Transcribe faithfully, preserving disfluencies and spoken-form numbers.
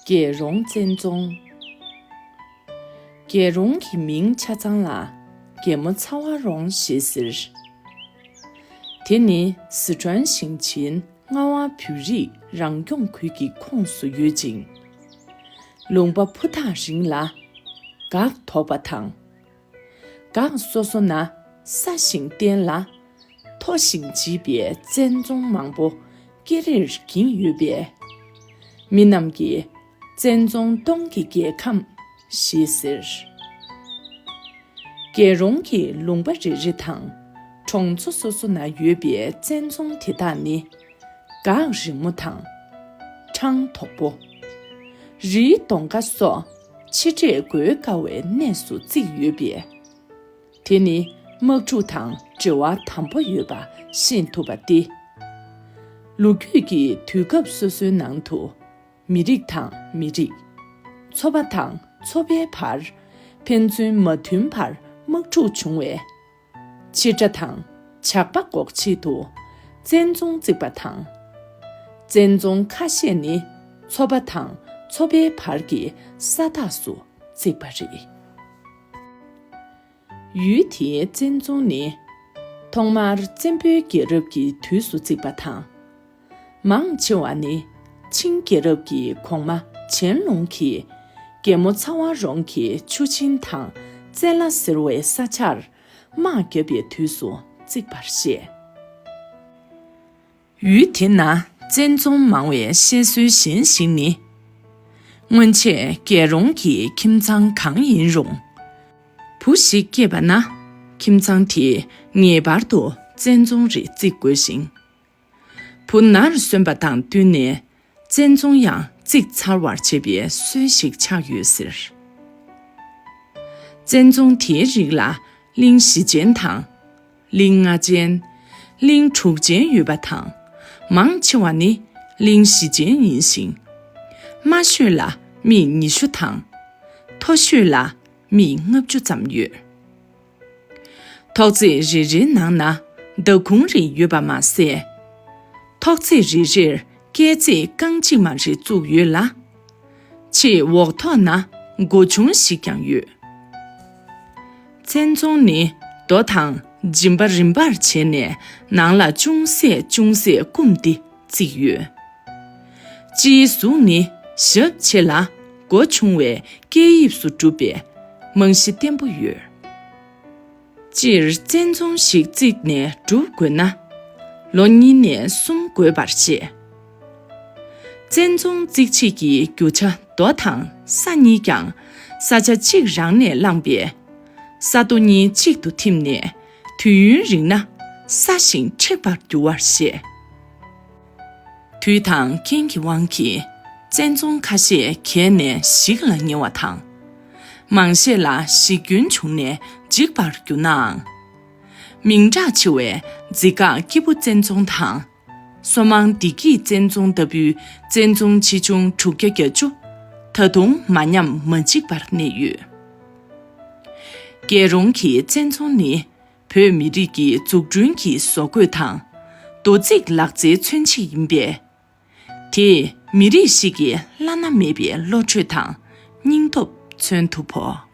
རྒྱལ་རོང་བཙན་རྫོང་། རྒྱལ་རོང་གི་མིང་ཆ་ཚང་ལ་རྒྱལ་མོ་ཚ་བ་རོང་ཞེས་ཟེར། དེ་ནི་སི་ཁྲོན་ཞིང་ཆེན་རྔ་བ་བོད་རིགས་རང་སྐྱོང་ཁུལ་གྱི་ཁོངས་སུ་ཡོད་ཅིང་། ལུང་པ་ཕུ་ཐག་རིང་ལ་འགག་དོག་པ་དང་། འགག་སོ་སོ་ན་ས་ཞིང་བརྟན་ལ། མཐོ་ཞིང་བརྗིད་པའི་བཙན་རྫོང་མང་པོ་ཀེ་རེར་འགྱིང་ཡོད་པས། མི་རྣམས་ཀྱིས་བཙན་རྫོང་སྟོང་གི་རྒྱལ་ཁམས་ཞེས་ཟེར། རྒྱལ་རོང་གི་ལུང་པ་རེ་རེ་དང་གྲོང་ཚོ་སོ་སོ་ན་ཡོད་པའི་བཙན་རྫོང་དེ་དག་ནི། འགག་རིང་མོ་དང་། འཕྲང་དོག་པོ། རིའི་གདོང་ཁ་སོགས་ཆེ་གྲས་བགོ་དཀའ་བའི་གནས་སུ་བརྩིགས་ཡོད་པས། དེ་ནི་དམག་འཁྲུག་དང་འབྲེལ་བ་དམ་པོ་ཡོད་པ་ཤེས་ཐུབ་པ་སྟེ། ལོ་རྒྱུས་ཀྱི་དུས་སྐབས་སོ་སོའི་ནང་དུ་མི་རིགས་དང་མི་རིགས། ཚོ་པ་དང་ཚོ་པའི་བར་ཕན་ཚུན་མ་མཐུན་པར་དམག་འཁྲུག་བྱུང་བས། ཕྱིར་དགྲ་དང་ཇག་པ་འགོག་ཆེད་དུ་བཙན་རྫོང་བརྩིགས་པ་དང་། བཙན་རྫོང་ཁ་ཤས་ནི་ཚོ་པ་དང་ཚོ་པའི་བར་གྱི་ས་རྟགས་སུ་བརྩིགས་པ་རེད། ཡུལ་དེའི་བཙན་རྫོང་ནི་ཐོག་མར་བཙན་པོའི་རྒྱལ་རབས་ཀྱི་དུས་སུ་བརྩིགས་པ་དང་། མང་ཆེ་བ་ནི་ཆིང་རྒྱལ་རབས་ཀྱི་གོང་མ་ཆན་ལུང་གིས་རྒྱལ་མོ་ཚ་བ་རོང་གི་ཆུ་ཆེན་དང་རྩེ་ལ་ཟེར་བའི་ས་ཆར་དམག་བརྒྱབ་པའི་དུས་སུ་བརྩིགས་པར་བཤད། ཡུལ་དེ་ན་བཙན་རྫོང་མང་བའི་བཤད་སྲོལ་གཞན་ཞིག་ནི། སྔོན་ཆད་རྒྱལ་རོང་གི་ཁྱིམ་ཚང་གང་ཡིན་རུང་། བུ་ཞིག་སྐྱེས་པ་ན་ཁྱིམ་ཚང་དེས་ངེས་པར་དུ་བཙན་རྫོང་རེ་བརྩིགས་དགོས་ཤིང་། བུ་ནར་སོན་པ་དང་བསྟུན་ནས་བཙན་རྫོང་ཡང་བརྩིགས་ཚར་བར་བྱེད་པའི་སྲོལ་ཞིག་ཆགས་ཡོད་ཟེར། བཙན་རྫོང་དེའི་རིགས་ལ་གླིང་བཞི་ཅན་དང་། གླིང་ལྔ་ཅན། གླིང་དྲུག་ཅན་ཡོད་པ་དང་། མང་ཆེ་བ་ནི་གླིང་བཞི་ཅན་ཡིན་ཞིང་། དམའ་ཤོས་ལ་མི་ཉི་ཤུ་དང་། མཐོ་ཤོས་ལ་མི་ལྔ་བཅུ་ཙམ་ཡོད། ཐོག་བརྩེགས་རེ་རེའི་ནང་ན་མདའ་ཁུང་རེ་ཡོད་པ་མ་ཟད། ཐོག་བརྩེགས་རེ་རེར་སྐས་བརྩེགས་རྐང་གཅིག་མ་རེ་བཙུགས་ཡོད་ལ། ཆེས་འོག་ཐོག་ན་སྒོ་ཆུང་ཞིག་ཀྱང་ཡོད། བཙན་རྫོང་ནི་རྡོ་དང་འཇིམ་པ་རིམ་པར་བྱས་ནས་ནང་ལ་ཅུང་ཟད་ཅུང་ཟད་བསྐུམས་ཏེ་བརྩིགས་ཡོད། སྤྱིའི་གཟུགས་ནི་ཞབས་ཕྱེ་ལ་སྒོ་ཆུང་བའི་སྐས་དབྱིབས་སུ་གྲུབ་པའི་རྨང་གཞི་བརྟན་པོ་ཡོད། སྤྱིར་བཙན་རྫོང་ཞིག་བརྩིགས་ནས་གྲུབ་དགོས་ན། ལོ་གཉིས་ནས་གསུམ་འགོར་བར་བཤད། བཙན་རྫོང་བརྩིགས་བྱེད་ཀྱི་རྒྱུ་ཆ་རྡོ་དང་ས་གཉིས་ཀྱང་ས་ཆ་གཅིག་རང་ནས་བླངས་པས། ས་རྡོ་གཉིས་གཅིག་ཏུ་ཐིམ་ནས་དུས་ཡུན་རིང་ན་སྲ་ཞིང་མཁྲེགས་པར་འགྱུར་བར་བཤད། དུས་དང་རྐྱེན་གྱི་དབང་གིས་བཙན་རྫོང་ཁ་ཤས་གས་ནས་ཞིག་ལ་ཉེ་བ་དང་། མང་ཤས་ལ་ཞིག་སྐྱོན་བྱུང་ནས་འཇིག་པར་གྱུར་ནའང་། མིང་གྲགས་ཆེ་བའི་འཛི་སྒང་སྐྱིད་པོ་བཙན་རྫོང་དང་། སོ་མང་བདེ་སྐྱིད་བཙན་རྫོང་ལྟ་བུའི་བཙན་རྫོང་ཆེ་ཆུང་དྲུག་བརྒྱ་བརྒྱད་ཅུ་ད་དུང་མ་ཉམས་མ་འཇིག་པར་གནས་ཡོད། རྒྱལ་རོང་གི་བཙན་རྫོང་ནི་བོད་མི་རིགས་ཀྱི་འཛུགས་སྐྲུན་གྱི་བཟོ་བཀོད་དང་རྡོ་རྩིག་ལག་རྩལ་མཚོན་བྱེད་ཡིན་པས། དེས་མི་རིགས་ཤིག་གི་བླ་ན་མེད་པའི་བློ་གྲོས་དང་སྙིང་སྟོབས་མཚོན་ཐུབ་བོ།